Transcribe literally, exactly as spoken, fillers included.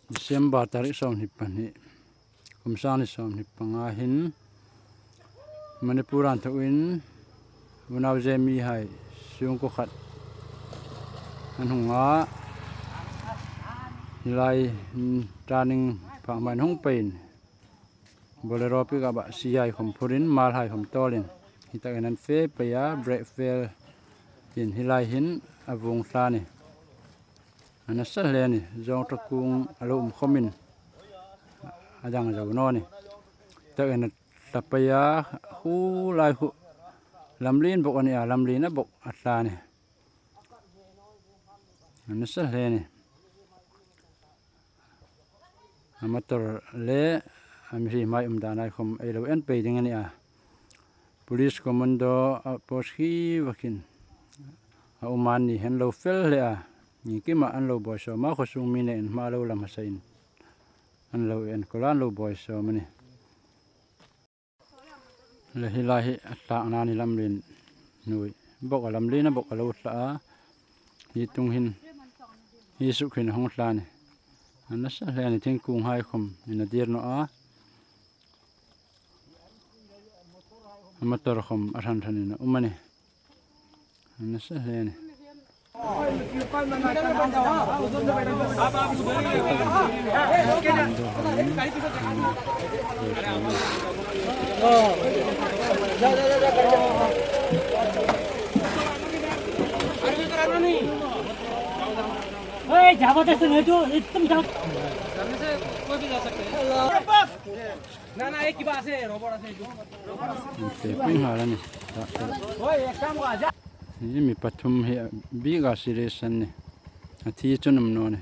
December tarik somhipani, kum sangni somhipanga hin, Manipur an tau in, unau Zemi hai, siungkukhat. An hung a, hilai, mm, turning pha mai hung pain. Bolero pickup a siai khom phurin, malhai khom tolin. Hita kenan fe paya, brake fail. Hin hilai hin, a vung tani. Ana sa hleni, zong takung a lo um khomin. A dang zau noni. Hita kenan tapaya, hu lai hu. Lamlin bok ani a, lamlin a bok a tani. Ana sa hleni. A mator le, a mihri mai um danai khom ei lo en pei ding ani a. Police commando a pos hi vakin. A uman ni hen lo fel le a. Ni kima an lo boi so ma khosung mine en ma lo lam hasain. An lo en kolan lo boi so mani. Le hilai hi a tlak nani lamlin nui. Bok a lamlin a bok a lo tla a. Hi tung hin. Hi suk hin hong tla ni. Ana sa hleni tingkung hai khom. Ina dir no a. A mator khom a than than ina umani. Ana sa hleni. ए, जाओ तो सुनो तो, एकदम जाओ। ना, ना, एक ही बात है, रोबोट है। Te pung hala ni. Ta, ta. Hi mi pathum hi big a serious an ni. A thi chu nam no ni.